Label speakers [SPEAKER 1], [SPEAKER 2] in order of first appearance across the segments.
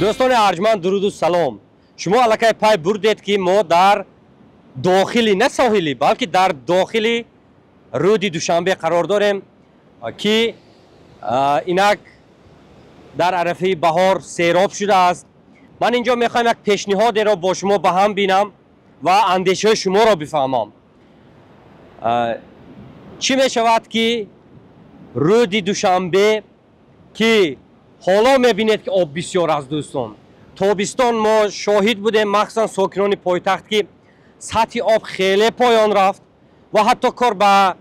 [SPEAKER 1] Дӯстони арҷманд, дуруду салом. Шумо аллакай пай бурдед, ки мо дар дохили, на соҳилӣ, балки дар дохили рӯди Душанбе қарор дорем, ки инак дар арафаи баҳор сероб шудааст. Ман инҷо мехоҳам як пешниҳодеро бо шумо ба ҳам бинам ва андешаҳои шуморо бифаҳмам. Чӣ мешавад, ки рӯди Душанбе, ки ҳоло мебинед, ки об бисёр аст, дӯстон, тобистон мо шоҳид будем, махсусан сокинони пойтахт, ки сатҳи об хеле поён рафт ва ҳатто кор ба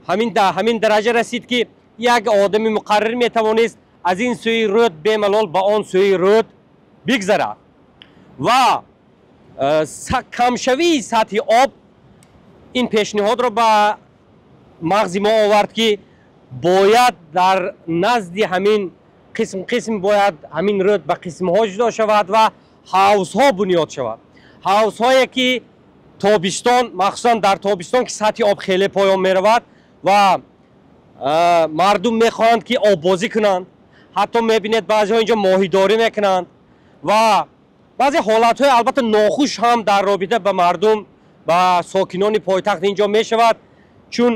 [SPEAKER 1] ҳамин дараҷа расид, ки як одами муқаррир метавонист аз ин сӯи рӯд бемалол ба он сӯи рӯд бигзарад. Ва камшавии сатҳи об ин пешниҳодро ба мағзи мо овард, ки бояд дар назди ҳамин қисм қисм, бояд ҳамин рӯд ба қисмҳо ҷудо шавад ва ҳавзҳо бунёд шавад, ҳавзҳое ки тобистон, махсусан дар тобистон, ки сатҳи об хеле поён меравад ва мардум мехоҳанд, ки оббозӣ кунанд, ҳатто мебинед, баъзеҳо инҷо моҳидорӣ мекунанд ва баъзе ҳолатҳои албатта нохуш ҳам дар робита ба мардум, ба сокинони пойтахт инҷо мешавад, чун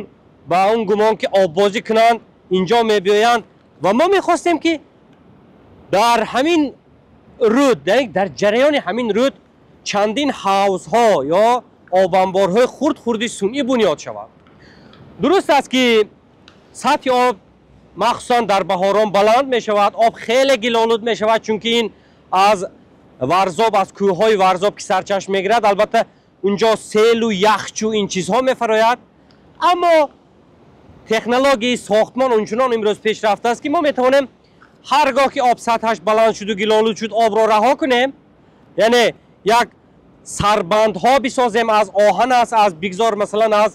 [SPEAKER 1] ба он гумон, ки оббозӣ кунанд, инҷо мебиёянд. Ва мо мехостем, ки дар ҳамин рӯд, дар ҷараёни ҳамин рӯд чандин ҳавзҳо ё обанборҳои хурд хурди сунъӣ бунёд шавад. Дуруст аст, ки сатҳи об махсусан дар баҳорон баланд мешавад, об хеле гилолуд мешавад, чунки ин аз Варзоб, аз кӯҳҳои Варзоб ки сарчашм мегирад, албатта унҷо селу яхчу ин чизҳо мефарояд. Аммо технологияи сохтмон унчунон имрӯз пешрафтааст, ки мо метавонем ҳар гоҳ ки об сатҳаш баланд шуду гилолуд шуд, обро раҳо кунем, яъне як сарбандҳо бисозем, аз оҳан аст, аз бигзор, масалан, аз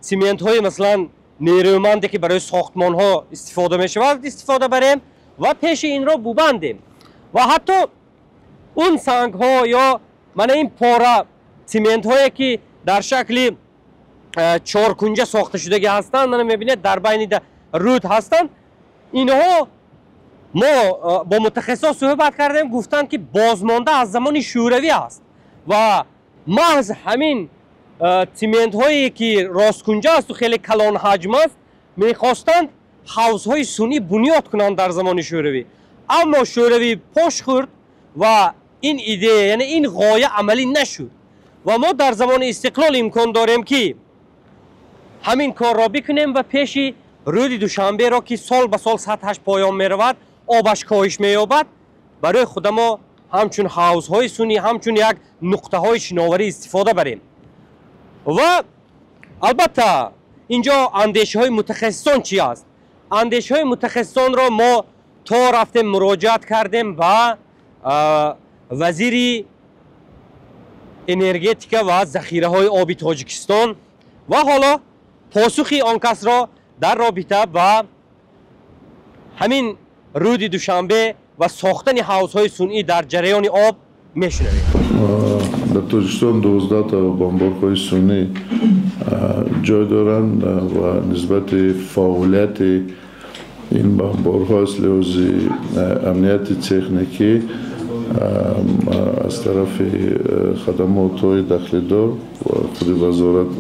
[SPEAKER 1] цементҳои, масалан, нерӯманде, ки барои сохтмонҳо истифода мешавад, истифода барем ва пеши инро бубандем. Ва ҳатто он сангҳо ё мана ин пора цементҳое, ки дар шакли чоркунҷа сохта шудагӣ ҳастанд, мана мебинед, дар байни рӯд ҳастанд, инҳо мо бо мутахассисон суҳбат кардем, гуфтанд, ки бозмонда аз замони Шӯравӣ аст ва маҳз ҳамин цементҳое, ки росткунҷа асту хеле калонҳаҷм аст, мехостанд ҳавзҳои сунъӣ бунёд кунанд дар замони Шӯравӣ. Аммо Шӯравӣ пош хӯрд ва ин идея, яъне ин ғоя амалӣ нашуд. Ва мо дар замони истиқлол имкон дорем, ки ҳамин корро бикунем ва пеши рӯди Душанберо, ки сол ба сол сатҳаш поён меравад, обаш коҳиш меёбад, барои худамо ҳамчун ҳавзҳои сунъӣ, ҳамчун як нуқтаҳои шиноварӣ истифода барем. Ва албатта инҷо андешаҳои мутахассисон чи аст? Андешаҳои мутахассисонро мо то рафтем, муроҷиат кардем ба вазири энергетика ва захираҳои оби Тоҷикистон ва ҳоло посухи он касро дар робита ба ҳамин рӯди Душанбе ва сохтани ҳавзҳои сунъӣ дар ҷараёни об мешунавем.
[SPEAKER 2] Дар Тоҷикистон 12та обанборҳои сунъӣ ҷой доранд ва нисбати фаъолияти ин банборҳо аз лиҳози амнияти техникӣ аз тарафи хадамотҳои дахлидор ва худи вазорат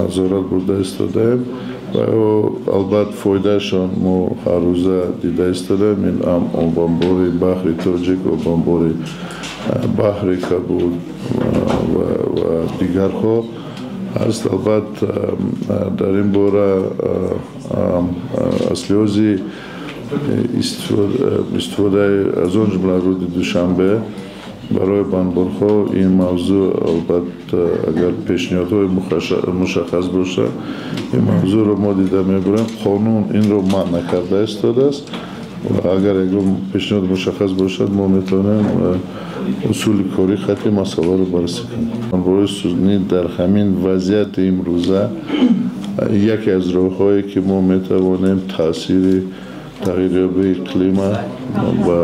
[SPEAKER 2] назорат бурда истодаем ва албатта фоидаашон мо ҳаррӯза дида истодаем. Ин обанбори Баҳри Тоҷик, обанбори Баҳри Кабуд ва дигарҳо ҳаст. Албатта дар ин бора аз лиҳози истифодаи, аз он ҷумла рӯди Душанбе барои банборҳо, ин мавзӯъ, албатта, агар пешниҳодҳои мушаххас бошад, ин мавзӯъро мо дида мебарем. Қонун инро манъ накарда истодааст ва агар ягон пешниҳоди мушаххас бошад, мо метавонем усули корӣ хати масъаларо баррасӣ кунем. Банборҳои сунъӣ дар ҳамин вазъияти имрӯза яке аз роҳҳое, ки мо метавонем таъсири тағйирёбии иқлима ба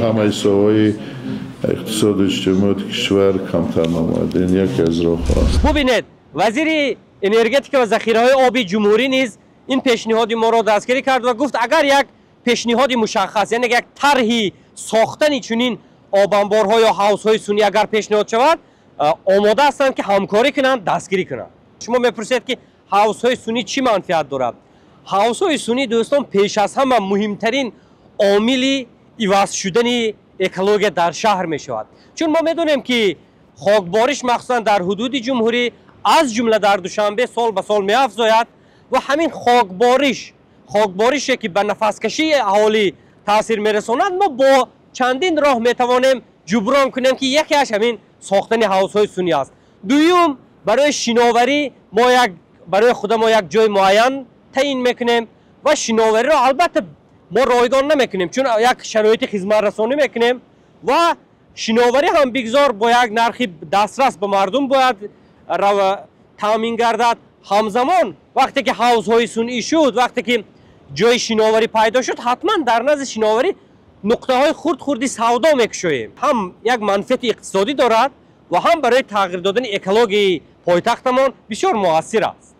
[SPEAKER 2] ҳамаи соҳаҳои иқтисоду иҷтимоияти кишвар камтар намояд, ин яке аз роҳҳо аст.
[SPEAKER 1] Бубинед, вазири энергетика ва захираҳои оби ҷумҳурӣ низ ин пешниҳоди моро дастгирӣ кард ва гуфт, агар як Пешниҳоди мушаххас, яъне як тарҳи сохтани чунин обанборҳо ё ҳавзҳои сунъӣ агар пешниҳод шавад, омода ҳастанд, ки ҳамкорӣ кунанд, дастгирӣ кунанд. Шумо мепурсед, ки ҳавзҳои сунъӣ чӣ манфиат дорад? Ҳавзҳои сунъӣ, дӯстон, пеш аз ҳама муҳимтарин омили иваз шудани экология дар шаҳр мешавад, чун мо медонем, ки хокбориш, махсусан дар ҳудуди ҷумҳурӣ, аз ҷумла дар Душанбе, сол ба сол меафзояд ва ҳамин хокбориш, хокборише, ки ба нафаскашии аҳолӣ таъсир мерасонад, мо бо чандин роҳ метавонем ҷуброн кунем, ки якеаш ҳамин сохтани ҳавзҳои сунъӣ аст. Дуюм, барои шиноварӣ мо як барои худамо як ҷои муайян таъин мекунем ва шиновариро албатта мо ройгон намекунем, чун як шароити хизматрасонӣ мекунем ва шиноварӣ ҳам бигзор бо як нархи дастрас ба мардум бояд таъмин гардад. Ҳамзамон, вақте ки ҳавзҳои сунъӣ шуд, вақте ки ҷои шиноварӣ пайдо шуд, ҳатман дар назди шиноварӣ нуқтаҳои хурд хурди савдо мекушоем. Ҳам як манфиати иқтисодӣ дорад ва ҳам барои тағйир додани экологияи пойтахтамон бисёр муассир аст.